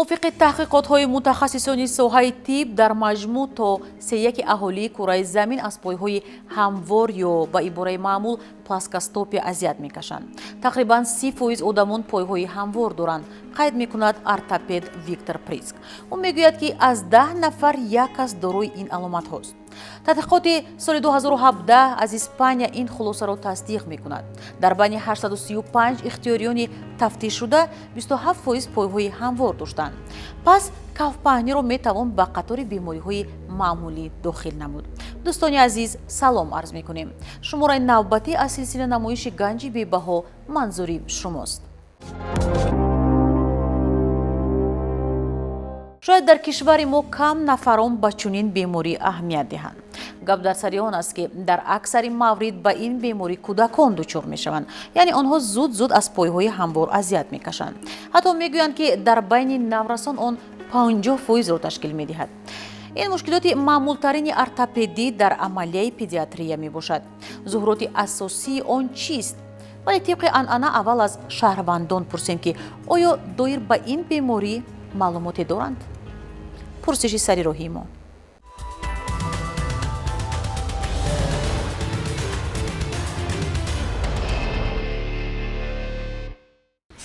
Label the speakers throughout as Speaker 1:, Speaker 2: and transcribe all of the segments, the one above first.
Speaker 1: Мувофиқи таҳқиқотҳои мутахассисони соҳаи тиб, дар маҷмӯъ то сеяки аҳолии кураи замин аз пойҳои ҳамвор ё ба ибораи маъмул плоскостопия азият мекашанд. Тақрибан 30% одамон пойҳои ҳамвор доранд, қайд мекунад ортопед Виктор Приск. Ӯ мегӯяд, ки аз 10 нафар як кас дорои ин аломатҳост. Тадқиқоти соли 2017 аз Испания ин хулосаро тасдиқ мекунад. Дар байни 835 ихтиёриёни тафтишшуда 27% пойҳои ҳамвор доштанд. Пас кафпаҳниро метавон ба қатори бемориҳои маъмулӣ дохил намуд. Дӯстони азиз, салом арз мекунем. Шумораи навбатӣ аз силсила намоиши Ганҷи бебаҳо манзури шумост. Шояд дар кишвари мо кам нафарон ба чунин беморӣ аҳамият диҳанд. Гап дар сари он аст, ки дар аксари маврид ба ин беморӣ кӯдакон дучор мешаванд, яъне онҳо зуд зуд аз пойҳои ҳамвор азият мекашанд. Ҳатто мегӯянд, ки дар байни наврасон он 50%-ро ташкил медиҳад. Ин мушкилоти маъмултарини ортопедӣ дар амалияи педиатрия мебошад. Зуҳуроти асосии он чист? Вале тибқи анъана аввал аз шаҳрвандон пурсем, ки оё доир ба ин беморӣ маълумоте доранд. Пурсиши сари роҳии мо.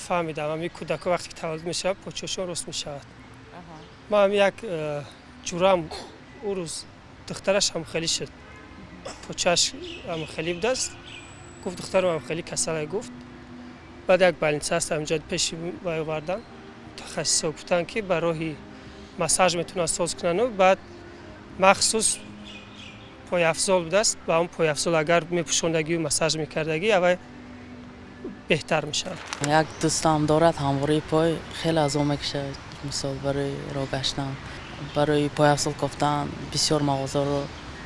Speaker 2: Фаҳмидам, ҳами кӯдако вақте ки таваллуд мешавад, почошон рост мешавад. Ман ҳам як ҷурам ӯ рӯз духтараш ҳам хеле шуд, почааш ҳам хеле будааст. Гуфт, духтарам ҳам хеле касале, гуфт. Баъд як больница аст ҳаминҷо, пеши вай овардам. Мутахассисо гуфтанд, ки ба роҳи массаж метавонад соз кунану баъд махсус пойафзол будааст, ба он пойафзол агар мепӯшондагию массаж мекардагӣ, аввай беҳтар мешавад.
Speaker 3: Як дӯстам дорад ҳамвории пой, хеле азоб мекашад. Мисол, барои роҳ гаштан, барои пойафзол кофтан бисёр мағозаро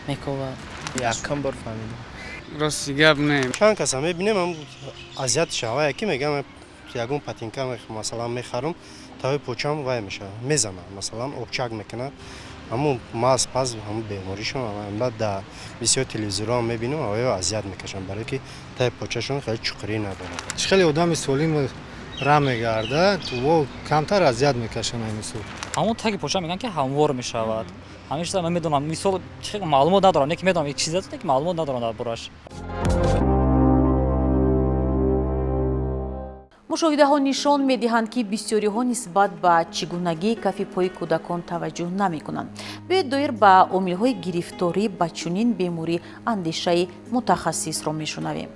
Speaker 3: мекобад.
Speaker 4: Якам бор фаҳмидам.
Speaker 5: Рости гап, не.
Speaker 6: Чанд каса мебинем, азият шава. Яке мегам, ягон патинка масалан мехарам, тави почам вай мешавад, мезанад, масалан обчак мекунад. Ҳамун маз паз ҳамун беморишон. Баъд дар бисёр телевизорҳо мебинам, аваё азият мекашанд, барое ки таи почашон хеле чуқурӣ надорад.
Speaker 7: Хеле одами солим ра мегардад, во камтар азият мекашанд мисол.
Speaker 8: Ҳамон таги поча мегӯянд, ки ҳамвор мешавад. Ҳамин чиза ман медонам, мисол, маълумот надорам, не ки медонам, як чиз аст, ки маълумот надорам дар бораш.
Speaker 1: Мушоҳидаҳо нишон медиҳанд, ки бисёриҳо нисбат ба чӣ гунагии кафи пои кӯдакон таваҷҷӯҳ намекунанд. Биёед, доир ба омилҳои гирифторӣ ба чунин беморӣ андешаи мутахассисро мешунавем.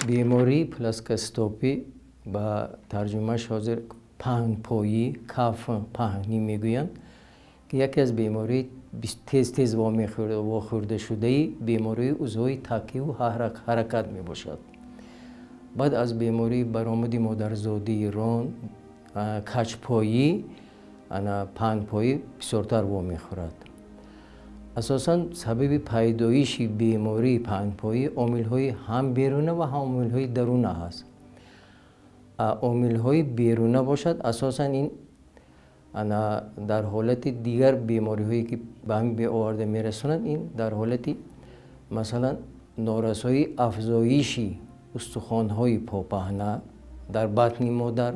Speaker 9: Бемории плоскостопӣ, ба тарҷумааш ҳозир паҳнпоӣ, каф паҳнӣ мегӯянд, ки яке аз бемории тез тез вохӯрдашудаи бемории узвҳои такиву ҳаракат мебошад. Баъд аз бемории баромади модарзодии рон, каҷпоӣ, паҳнпоӣ бисёртар вомехӯрад. Асосан сабаби пайдоиши бемории паҳнпоӣ омилҳои ҳам беруна ва ҳам омилҳои даруна ҳаст. Омилҳои беруна бошад, асосан ин дар ҳолати дигар бемориҳое, ки ба ҳамин оварда мерасонанд, ин дар ҳолати масалан норасоии афзоиши устухонҳои попаҳна дар батни модар,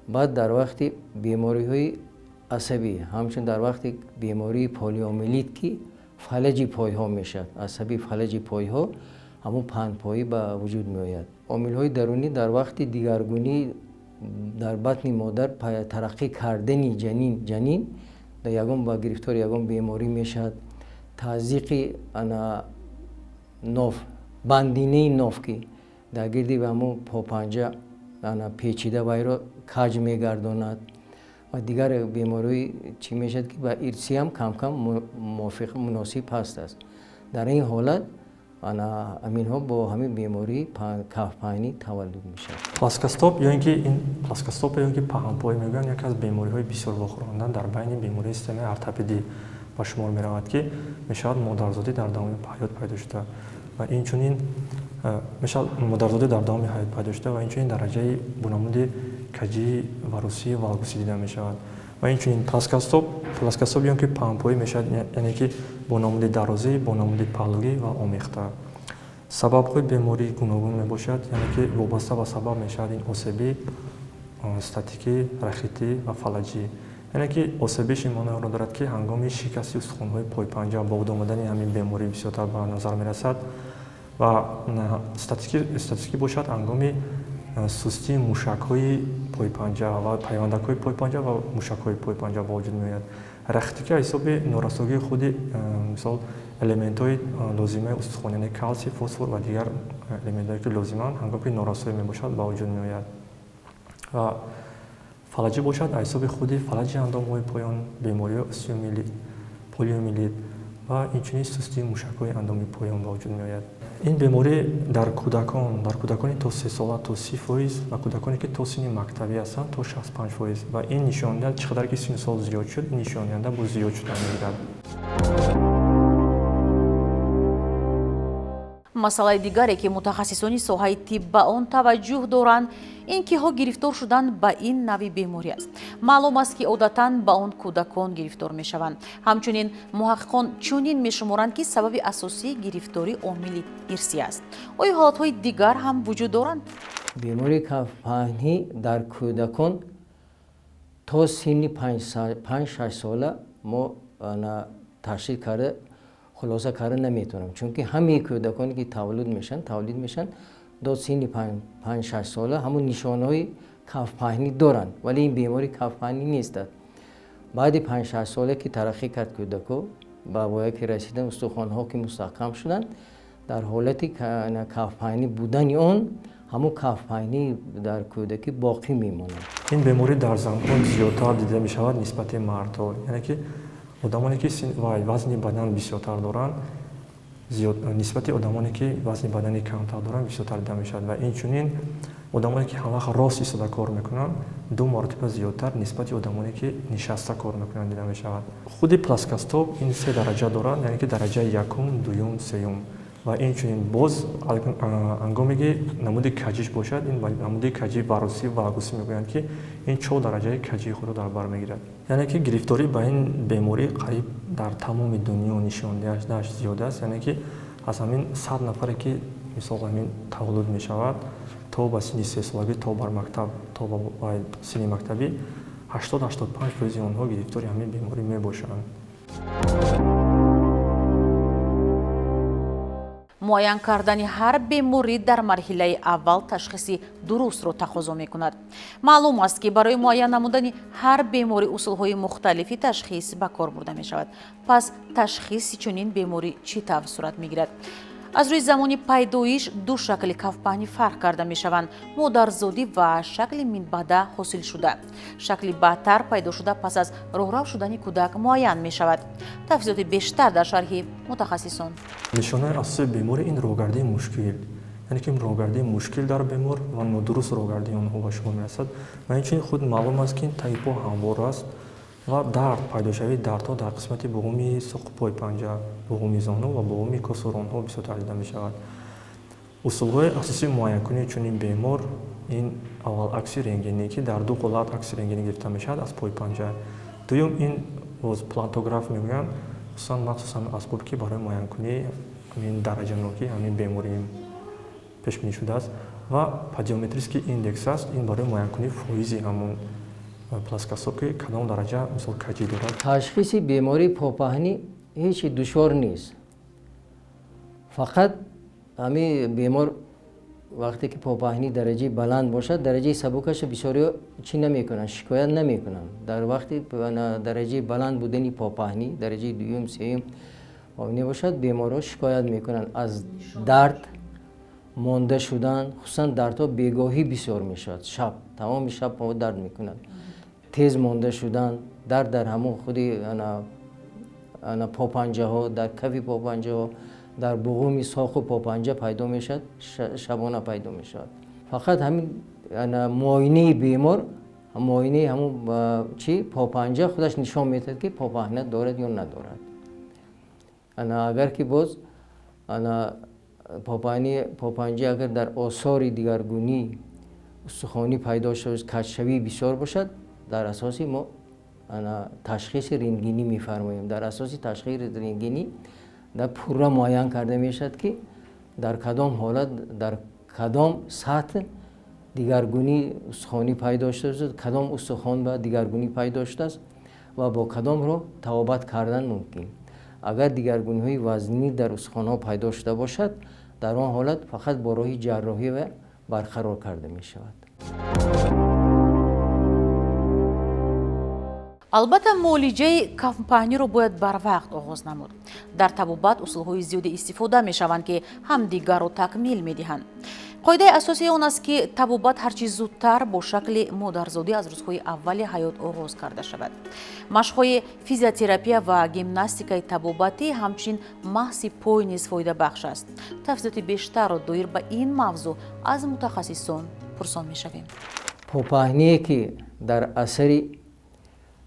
Speaker 9: баъд дар вақти бемориҳои асабӣ, ҳамчунин дар вақти бемории полиомиелит, ки фалаҷи пойҳо мешавад, асаби фалаҷи пойҳо, ҳамун паҳнпоӣ ба вуҷуд меояд. Омилҳои дарунӣ дар вақти дигаргунӣ дар батни модар, тараққӣ кардани ҷанин ягон ба гирифтори ягон беморӣ мешавад, тазйиқи ноф, бандинаи ноф, ки дар гирди ҳамун попанҷа печида, вайро каҷ мегардонад ва дигар бемориҳои чӣ мешавад, ки ба ирсӣ ҳам камкам мувофиқ муносиб ҳаст аст. Дар ин ҳолат ҳаминҳо бо ҳамин бемории кафпаҳнӣ таваллуд мешавад.
Speaker 10: Плоскостоп ё ин ки ин плоскостоп ё ин ки паҳнпоӣ мегӯянд, яке аз бемориҳои бисёр вохӯронда дар байни бемории системаи ортопедӣ ба шумор меравад, ки мешавад модарзодӣ дар давоми ҳаёт пайдо шуда ва инчунин мешавад модарзодӣ дар давоми ҳаёт пайдо шуда ва инчунин дараҷаи бунамуди каҷии варусии валгусӣ дида мешавад. Ва инчунин плоскостоп ё ки паҳнпоӣ мешавад, яъне ки бо намуди дарозӣ, бо намуди паҳлӯӣ ва омехта. Сабабҳои беморӣ гуногун мебошад, яъне ки вобаста ба сабаб мешавад ин осебӣ. Статикӣ, рахитӣ ва фалаҷӣ, яъне ки осебиш ин маъноро дорад, ки ҳангоми шикасти устухонҳои пойпанҷа ба вуҷуд омадани ҳамин беморӣ бисёртар ба назар мерасад ва статикӣ бошад, ҳангоми сустии мушакҳои пойпанҷа ва пайвандакҳои пойпанҷа ва мушакҳои пойпанҷа ба вуҷуд меояд. Рахитикӣ аз ҳисоби норасогии худи, мисол, элементҳои лозимаи устухон, яъне калсий, фосфор ва дигар элементҳое, ки лозиманд, ҳангоме ки норасоӣ мебошад, ба вуҷуд меояд. Ва фалаҷӣ бошад, аз ҳисоби худи фалаҷи андомҳои поён, бемориҳои остеомиелит, полиомиелит ва инчунин сустии мушакҳои андоми поён ба вуҷуд меояд. Ин беморӣ дар кӯдакони то 3 сола то 30% ва кӯдаконе, ки то синни мактабӣ ҳастанд, то 65%. Ва ин нишондиҳанда, чӣ қадар ки синну сол зиёд шуд, ин нишондиҳанда боз зиёд шуда мегирад.
Speaker 1: Масъалаи дигаре, ки мутахассисони соҳаи тиб ба он таваҷҷӯҳ доранд, ин киҳо гирифтор шудан ба ин навъи беморӣ аст. Маълум аст, ки одатан ба он кӯдакон гирифтор мешаванд. Ҳамчунин муҳаққиқон чунин мешуморанд, ки сабаби асосии гирифторӣ омили ирсӣ аст. Оё ҳолатҳои дигар ҳам вуҷуд доранд?
Speaker 9: Бемории кафпаҳнӣ дар кӯдакон то синни 5-6 сола мо ташхис карда, хулоса карда наметавонем, чунки ҳамаи кӯдаконе, ки таваллуд мешаванд, до синни 5-6 сола ҳамун нишонаҳои кафпаҳнӣ доранд, вале ин бемории кафпаҳнӣ нестад. Баъди 5-6 сола ки тараққӣ кард, кӯдако ба воя ки расидан, устухонҳо ки мустаҳкам шуданд, дар ҳолати кафпаҳнӣ будани он ҳамун кафпаҳнӣ дар кӯдакӣ боқӣ мемонад.
Speaker 10: Ин беморӣ дар занҳо зиёдтар дида мешавад нисбати мардҳо, яъне ки одамоне, ки вазни бадан бисёртар доранд, нисбати одамоне, ки вазни бадани камтар доранд, бисёртар дида мешавад. Ва инчунин одамоне, ки ҳамвақт рост истода кор мекунанд, ду маротиба зиёдтар нисбати одамоне, ки нишаста кор мекунанд, дида мешавад. Худи плоскостоп ин се дараҷа дорад, яъне ки дараҷаи якум, дуюм, сеюм. Ва инчунин боз ҳангоме ки намуди каҷиш бошад, ин намуди каҷи варусӣ, валгусӣ мегӯянд, ки ин чор дараҷаи каҷии худро дар бар мегирад. Яъне ки гирифторӣ ба ин беморӣ қариб дар тамоми дунё нишондиҳаш зиёд аст, яъне ки аз ҳамин 100 нафаре, ки мисол ҳамин таваллуд мешавад, то ба синни 3 солагӣ, то бар мактаб, то ба синни мактабӣ, 80-85 фоизи онҳо гирифтори ҳамин беморӣ мебошанд.
Speaker 1: Муайян кардани ҳар беморӣ дар марҳилаи аввал ташхиси дурустро тақозо мекунад. Маълум аст, ки барои муайян намудани ҳар беморӣ усулҳои мухталифи ташхис ба кор бурда мешавад. Пас ташхиси чунин беморӣ чӣ тавр сурат мегирад? Аз рӯи замони пайдоиш ду шакли кафпаҳнӣ фарқ карда мешаванд: модарзодӣ ва шакли минбаъда ҳосилшуда. Шакли баъдтар пайдошуда пас аз роҳрав шудани кӯдак муайян мешавад. Тафсилоти бештар дар шарҳи мутахассисон.
Speaker 10: Нишонаи асосии беморӣ ин роҳгардии мушкил, яъне ки роҳгардии мушкил дар бемор ва нодуруст роҳгардии онҳо ба шумор мерасад. Ва инчунин худ маълум аст, ки ин таги по ҳамвор аст ва дард, пайдошавии дардҳо дар қисмати буғуми соқу пои панҷа, буғуми зону ва буғуми косуронҳо бисёртар дида мешавад. Усулҳои асосии муайянкунии чунин бемор ин аввал акси рентгенӣ, ки дар ду ҳолат акси рентгенӣ гирифта мешавад аз пои панҷа. Дуюм ин боз плантограф мегӯянд, хусусан махсусан асбоб, ки барои муайянкунии ҳамин дараҷанокӣ ҳамин беморӣ пешбинӣ шудааст, ва подиометрический индекс аст, ин барои муайянкунии фоизи ҳамон плоскостоп, ки кадом дараҷа, мисол, каҷӣ дорад.
Speaker 9: Ташхиси бемории попаҳнӣ ҳеҷ душвор нест. Фақат ҳамин бемор вақте ки попаҳнӣ дараҷаи баланд бошад, дараҷаи сабукаша бисёриҳо чӣ намекунанд, шикоят намекунанд. Дар вақти дараҷаи баланд будани попаҳнӣ, дараҷаи дуюм, сеюм мебошад, беморҳо шикоят мекунанд аз дард, монда шудан, хусусан дардҳо бегоҳӣ бисёр мешавад, шаб, тамоми шаб дард мекунад, тез монда шудан, дард дар ҳамон худи попанҷаҳо, дар кафи попанҷаҳо, дар буғуми соқу попанҷа пайдо мешавад, шабона пайдо мешавад. Фақат ҳамин муоинаи бемор, муоинаи ҳамун чи попанҷа худаш нишон медиҳад, ки попаҳна дорад ё надорад. Агар ки боз попанҷа агар дар осори дигаргунӣ устухонӣ пайдо шуд, каҷшавӣ бисёр бошад, дар асоси мо ташхиси рентгенӣ мефармоем. Дар асоси ташхиси рентгенӣ дар пурра муайян карда мешавад, ки дар кадом ҳолат, дар кадом сатҳ. Дигаргунии устухонӣ пайдо шудааст, кадом устухон ба дигаргунӣ пайдо шудааст ва бо кадом роҳ табобат кардан мумкин. Агар дигаргуниҳои вазнинӣ дар устухонҳо пайдо шуда бошад, дар он ҳолат фақат бо роҳи ҷарроҳӣ ва барқарор карда мешавад.
Speaker 1: Албатта, муолиҷаи кафнпаҳниро бояд барвақт оғоз намуд. Дар табобат усулҳои зиёде истифода мешаванд, ки ҳамдигарро такмил медиҳанд. Қоидаи асосии он аст, ки табобат ҳарчи зудтар бо шакли модарзодӣ аз рӯзҳои аввали ҳаёт оғоз карда шавад. Машқҳои физиотерапия ва гимнастикаи табобатӣ, ҳамчунин маҳси пой низ фоидабахш аст. Тафсилоти бештарро доир ба ин мавзӯъ аз мутахассисон пурсон мешавем.
Speaker 9: Попаҳние, ки дар асари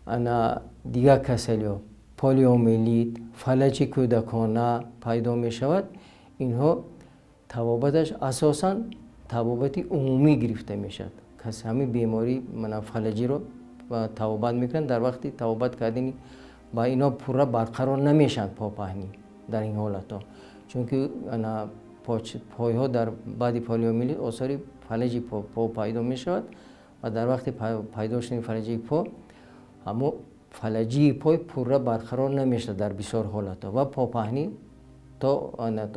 Speaker 9: ана дигар касалиҳо, полиомиелит, фалаҷи кӯдакона пайдо мешавад, инҳо табобаташ асосан табобати умумӣ гирифта мешавад. Кас ҳамин бемории фалаҷиро табобат мекунанд. Дар вақти табобат кардани ба инҳо пурра барқарор намешаванд попаҳнӣ дар ин ҳолатҳо, чунки пойҳо дар баъди полиомиелит осори фалаҷи по пайдо мешавад ва дар вақти пайдо шудани фалаҷии по, ҳамо фалаҷии пой пурра барқарор намешавад дар бисёр ҳолатҳо ва попаҳнӣ то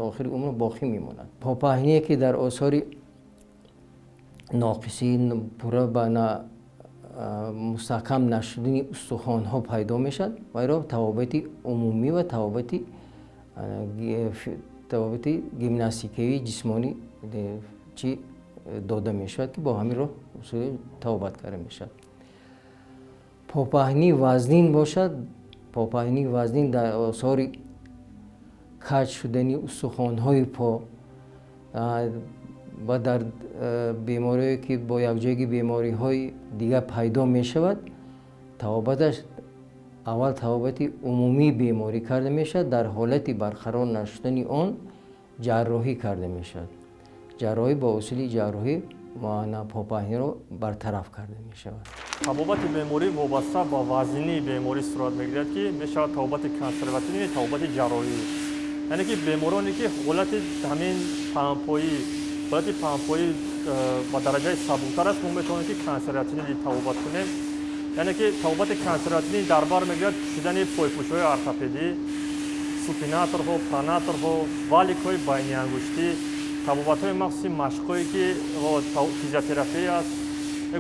Speaker 9: охири умр боқӣ мемонад. Попаҳние, ки дар осори ноқисӣ, пурра ба мустаҳкам нашудани устухонҳо пайдо мешавад, вайро табобати умумӣ ва табобати гимнастикавии ҷисмонӣ чӣ дода мешавад, ки бо ҳамин роҳ табобат карда мешавад. Попаҳнии вазнин бошад, попаҳнии вазнин дар осори каҷ шудани устухонҳои по ва дар бемориҳое, ки бо якҷоягии бемориҳои дигар пайдо мешавад, табобаташ аввал табобати умумии беморӣ карда мешавад. Дар ҳолати барқарор нашудани он ҷарроҳӣ карда мешавад. Ҷарроҳӣ, бо усули ҷарроҳӣ попаҳниро бартараф карда мешавад.
Speaker 10: Табобати беморӣ вобаста ба вазнинии беморӣ сурат мегирад, ки мешавад табобати консервативӣ, табобати ҷарроҳӣ. Яъне ки бемороне, ки ҳолати ҳамин паҳнпоӣ, ҳолати паҳнпоӣ ба дараҷаи сабуктар аст, мо метавонем, ки консервативӣ табобат кунем. Яъне ки табобати консервативӣ дар бар мегирад пӯшидани пойпӯшҳои ортопедӣ, супинаторҳо, пронаторҳо, валикҳои байниангуштӣ, табобатҳои махсуси машқҳое, ки физиотерапия аст,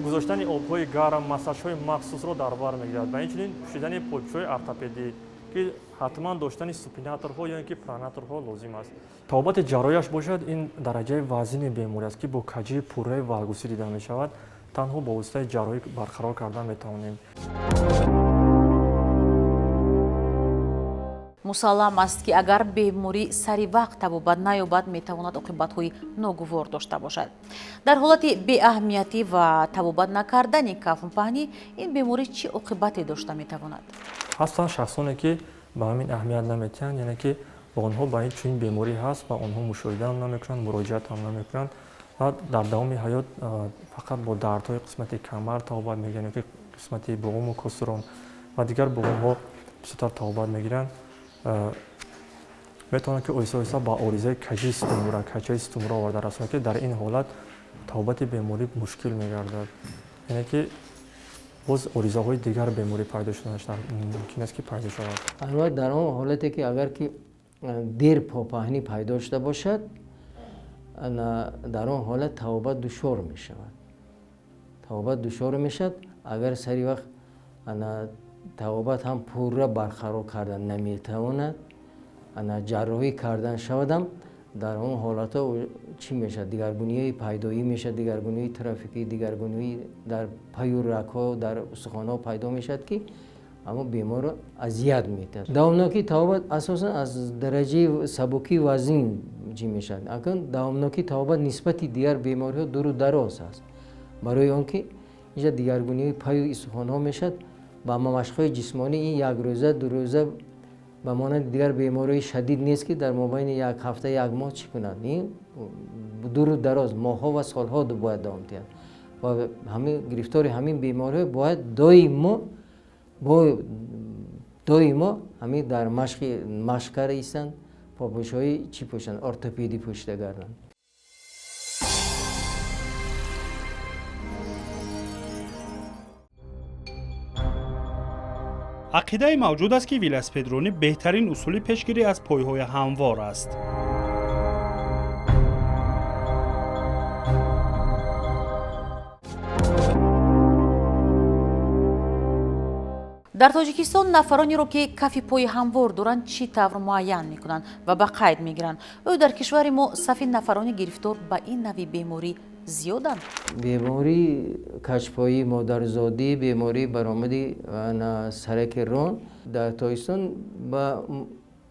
Speaker 10: гузоштани обҳои гарм, массажҳои махсусро дар бар мегирад ва инчунин пӯшидани пойпӯшҳои ортопедӣ, ки ҳатман доштани супинаторҳо ё ин ки пронаторҳо лозим аст. Табобати ҷарроҳиаш бошад, ин дараҷаи вазини беморӣ аст, ки бо каҷии пурраи валгусӣ дида мешавад, танҳо бо воситаи ҷарроҳӣ барқарор кардан метавонем.
Speaker 1: Мусаллам аст, ки агар беморӣ сари вақт табобат наёбад, метавонад оқибатҳои ногувор дошта бошад. Дар ҳолати беаҳамиятӣ ва табобат накардани кафнпаҳнӣ ин беморӣ чӣ оқибате дошта метавонад?
Speaker 10: Ҳастанд шахсоне, ки ба ҳамин аҳамият наметиҳанд, яъне ки ба онҳо ба ин чунин беморӣ ҳаст ва онҳо мушоҳидаам намекунанд, муроҷиатам намекунанд ва дар давоми ҳаёт фақат бо дардҳои қисмати камар табобат мегиранд, ёки қисмати буғуму косурон ва дигар буғумҳо бисёртар табобат мегиранд. Метавонад, ки оҳиста оҳиста ба оризаи каҷии сутунмӯра, качаи сутунмӯра оварда расонад, ки дар ин ҳолат табобати беморӣ мушкил мегардад, яъне ки боз оризаҳои дигар беморӣ пайдо шуданаш мумкин аст, ки пайдо шавад.
Speaker 9: Албатта, дар он ҳолате, ки агар ки дер попаҳнӣ пайдо шуда бошад, дар он ҳолат табобат душвор мешавад. Табобат душвор мешавад. Агар сари вақт табобат ҳам пурра барқарор кардан наметавонад, ҷарроҳӣ кардан шавадам, дар он ҳолатҳо чӣ мешавад? Дигаргуниҳои пайдоӣ мешавад, дигаргуниҳои трофикӣ, дигаргуниҳои дар паю рагҳо, дар устухонҳо пайдо мешавад, ки аммо беморро азият метиҳад. Давомнокии табобат асосан аз дараҷаи сабукии вазнин чӣ мешавад. Акнун давомнокии табобат нисбати дигар бемориҳо дуру дароз аст, барои он ки инҷа дигаргуниҳои паю устухонҳо мешавад. Ба машқҳои ҷисмонӣ ин як рӯза, 2 рӯза ба монанди дигар бемориҳои шадид нест, ки дар мобайни як ҳафта, як моҳ чӣ кунад. Ин дуру дароз, моҳҳо ва солҳо бояд давом диҳад ва ҳамин гирифтори ҳамин бемориҳо бояд доимо ҳамин дар машқи машқ карда истанд, попӯшҳои чӣ пӯшанд, ортопедӣ пӯшида гарданд.
Speaker 4: Ақидае мавҷуд аст, ки велосипедронӣ беҳтарин усули пешгирӣ аз пойҳои ҳамвор аст.
Speaker 1: Дар Тоҷикистон нафаронеро, ки кафи пои ҳамвор доранд, чӣ тавр муайян мекунанд ва ба қайд мегиранд? Оё дар кишвари мо сафи нафарони гирифтор ба ин навъи беморӣ зиёданд?
Speaker 9: Бемории каҷпоӣ модарзодӣ, бемории баромади сараки рон дар Тоҷикистон ба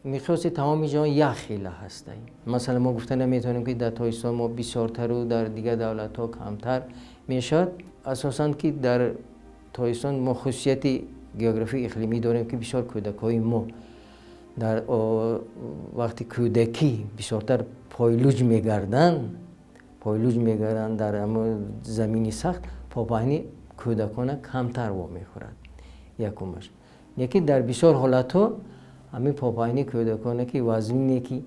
Speaker 9: миқёси тамоми ҷаҳон як хела ҳастанд. Масалан, мо гуфта наметавонем, ки дар Тоҷикистон мо бисёртару дар дигар давлатҳо камтар мешавад. Асосан ки дар Тоҷикистон мо хусусияти географии иқлимӣ дорем, ки бисёр кӯдакҳои мо дар вақти кӯдакӣ бисёртар пойлуҷ мегарданд дар замини сахт, попаҳнӣ кӯдакона камтар вомехӯрад. Якумаш. Лекин дар бисёр ҳолатҳо ҳамин попаҳнӣ кӯдаконе ки вазнине ки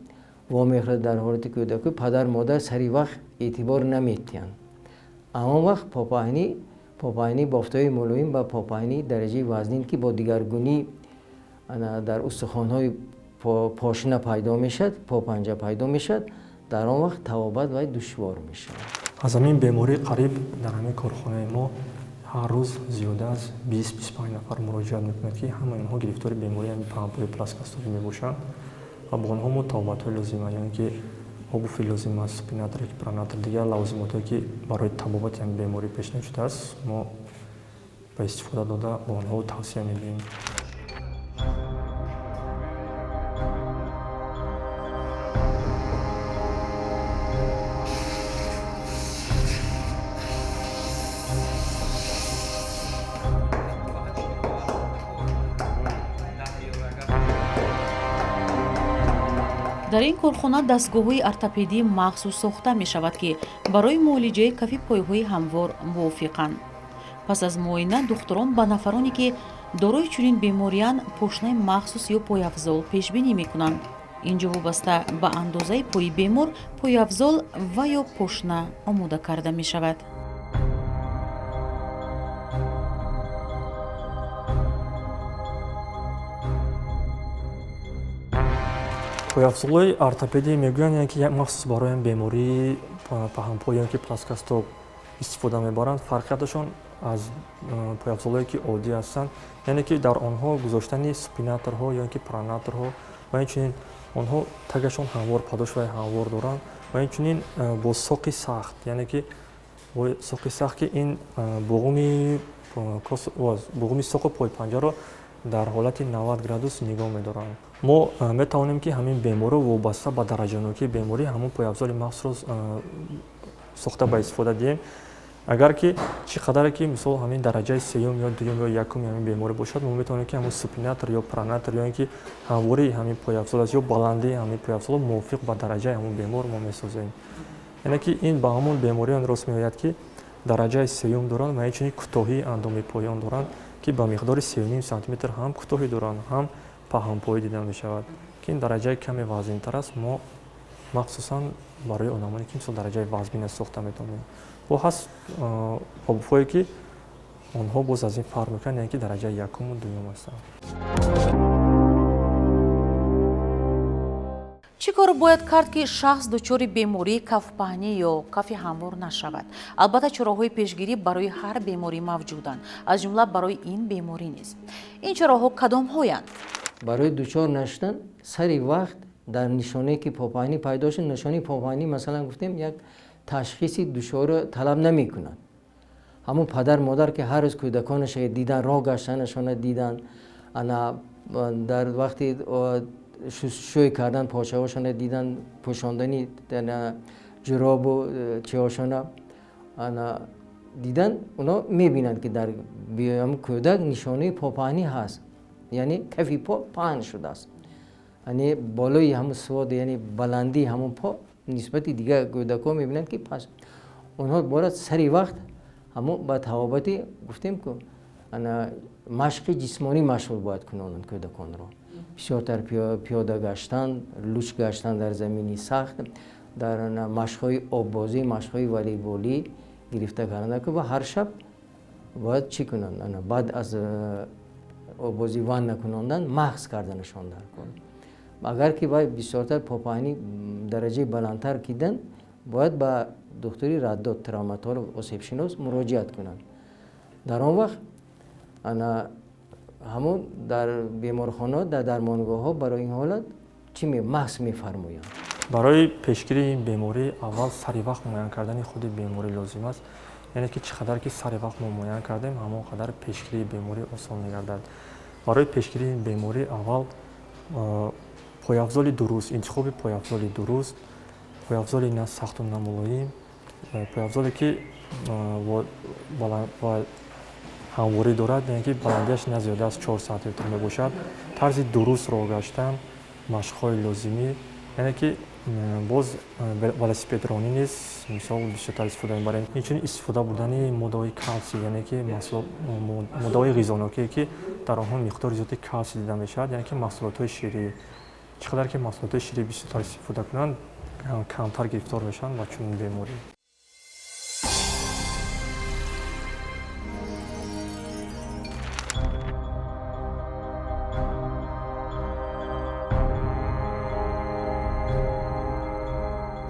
Speaker 9: вомехӯрад дар ҳолати кӯдакӣ, падар модар сари вақт эътибор наметиҳанд. Амон вақт попаҳнӣ бофтаҳои мулоим ба попаҳнии дараҷаи вазнин, ки бо дигаргунӣ дар устухонҳои пошина пайдо мешавад, попанҷа пайдо мешавад, дар он вақт табобат вай душвор мешавад.
Speaker 10: Аз ҳамин беморӣ қариб дар ҳамин корхонаи мо ҳар рӯз зиёда аз 20-25 нафар муроҷиат мекунад, ки ҳамаи онҳо гирифтори бемории ҳамин паҳнпои плоскостопӣ мебошанд ва бо онҳо мо табобатҳои лозима, яъне ки обуви лозим аст, супинатор, пронатор, дигар лавозимотое ки барои табобати ҳамин беморӣ пешниҳод шудааст, мо ба истифода дода ба онҳо тавсия медиҳем.
Speaker 1: Дар ин корхона дастгоҳҳои ортопедӣ махсус сохта мешавад, ки барои муолиҷаи кафи пойҳои ҳамвор мувофиқанд. Пас аз муоина духтурон ба нафароне, ки дорои чунин бемориянд, пошнаи махсус ё пойафзол пешбинӣ мекунанд. Инҷо вобаста ба андозаи пои бемор пойафзол ва ё пошна омода карда мешавад.
Speaker 10: Пойафзолҳои ортопедӣ мегӯянд, яъне ки махсус барои бемории паҳнпой ё ки плоскостоп истифода мебаранд. Фарқияташон аз пойафзолҳое ки оддӣ ҳастанд, яъне ки дар онҳо гузоштани супинаторҳо ё ки пронаторҳо ва инчунин онҳо тагашон ҳамвор, подошваи ҳамвор доранд ва инчунин бо соқи сахт, яъне ки бо соқи сахт, ки ин буғуми соқу пойпанҷаро дар ҳолати 90 градус нигоҳ медоранд. Мо метавонем, ки ҳамин беморро вобаста ба дараҷанокии беморӣ ҳамон пойафзоли махсусро сохта ба истифода диҳем. Агар ки чӣ қадаре ки мисол ҳамин дараҷаи сеюм ё дуюм ё якуми ҳамин беморӣ бошад, мо метавонем, ки ҳамон супинатор ё пронатор ё ин ки ҳамвории ҳамин пойафзол аст ё баландии ҳамин пойафзолро мувофиқ ба дараҷаи ҳамон бемор мо месозем. Яъне ки ин ба ҳамон бемориён рост меояд, ки дараҷаи сеюм доранд ва инчунин кӯтоҳии андоми поён доранд, ки ба миқдори 3,5 сантиметр ҳам кӯтоҳӣ доранд, ҳам паҳнпоӣ дида мешавад, ки ин дараҷаи каме вазнинтар аст. Мо махсусан барои одамоне ки мисол дараҷаи вазмин сохта метавонем. Бо ҳаст обуфҳое, ки онҳо боз аз ин фарқ мекунанд, яъне ки дараҷаи якуму дуюм ҳастанд.
Speaker 1: Чӣ кор бояд кард, ки шахс дучори бемории кафпаҳнӣ ё кафи ҳамвор нашавад? Албатта, чораҳои пешгирӣ барои ҳар беморӣ мавҷуданд, аз ҷумла барои ин беморӣ низ. Ин чораҳо кадомҳоянд?
Speaker 9: Барои дучор нашудан сари вақт дар нишонае ки попаҳнӣ пайдо шуд, нишонаи попаҳнӣ масалан гуфтем як ташхиси душворро талаб намекунад. Ҳамон падар модар ки ҳар рӯз кӯдаконаша дидан, роҳ гаштанашона дидан, ана дар вақти шӯй кардан почаҳошона дидан, пӯшондани ҷуробу чиҳошона ана дидан, оно мебинанд, ки дар кӯдак нишонаи попаҳнӣ ҳаст, яъне кафи по паҳн шудааст, яъне болои ҳамун свод, яъне баландии ҳамун по нисбати дигар кӯдакҳо мебинанд, ки пас онҳо бояд сари вақт ҳамон ба табобати гуфтем ку ана машқи ҷисмонӣ машғул бояд кунонанд кӯдаконро. Бисёртар пиёда гаштан, луч гаштан дар замини сахт, дар машқҳои оббозӣ, машқҳои волейболӣ гирифта кардан ва ҳар шаб бояд чӣ кунанд? Баъд аз Обозӣ ванна кунондан, маҳз карданашон дар кор. Агар ки вай бисёртар попаҳнӣ дараҷаи баландтар кидан, бояд ба духтури раддот, травматолог, осебшинос муроҷиат кунанд. Дар он вақт ана ҳамон дар беморхонаҳо, дар дармонгоҳҳо барои ин ҳолат чӣ маҳз мефармоянд.
Speaker 10: Барои пешгирии ин беморӣ аввал сари вақт муайян кардани худи беморӣ лозим аст. Яъне ки чӣ қадар ки сари вақт мо муайян кардем, ҳамон қадар пешгирии беморӣ осон мегардад. Барои пешгирии ин беморӣ аввал пойафзоли дуруст, интихоби пойафзоли дуруст, пойафзоли на сахту на мулоим, пойафзоле ки ҳамворӣ дорад, яъне ки баландиаш на зиёда аз 4 сантиметр мебошад, тарзи дуруст роҳ гаштан, машқҳои лозимӣ, яъне ки боз велосипедронӣ низ мисол бисёртар истифода мебарем. Инчунин истифода бурдани моддаҳои калсий, яъне ки моддаҳои ғизонокие, ки дар онҳо миқдори зиёди калсий дида мешавад, яъне ки маҳсулотҳои ширӣ. Чӣ қадар ки маҳсулотҳои ширӣ бисёртар истифода кунанд, камтар гирифтор мешаванд ба чунин беморӣ.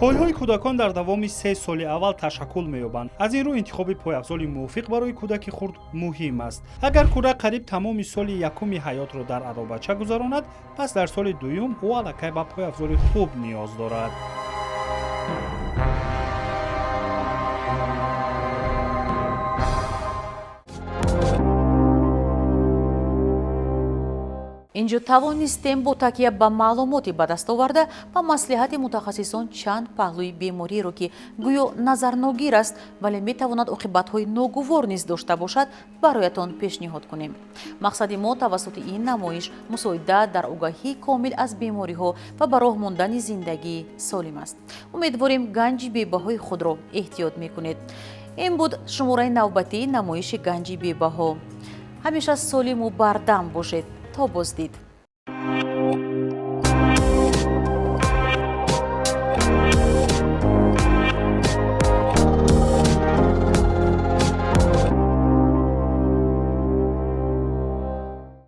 Speaker 4: Пойҳои кӯдакон дар давоми 3 соли аввал ташаккул меёбанд. Аз ин рӯ интихоби пойафзоли мувофиқ барои кӯдаки хурд муҳим аст. Агар кӯдак қариб тамоми соли якуми ҳаётро дар аробача гузаронад, пас дар соли дуюм ӯ аллакай ба пойафзоли хуб ниёз дорад.
Speaker 1: Инҷо тавонистем бо такя ба маълумоти ба даст оварда ба маслиҳати мутахассисон чанд паҳлӯи бемориеро, ки гӯё назарногир аст, вале метавонад оқибатҳои ногувор низ дошта бошад, бароятон пешниҳод кунем. Мақсади мо тавассути ин намоиш мусоидат дар огаҳии комил аз бемориҳо ва ба роҳ мондани зиндагии солим аст. Умедворем, ганҷи бебаҳои худро эҳтиёт мекунед. Ин буд шумораи навбатии намоиши ганҷи бебаҳо. Ҳамеша солиму бардам бошед. То боздид.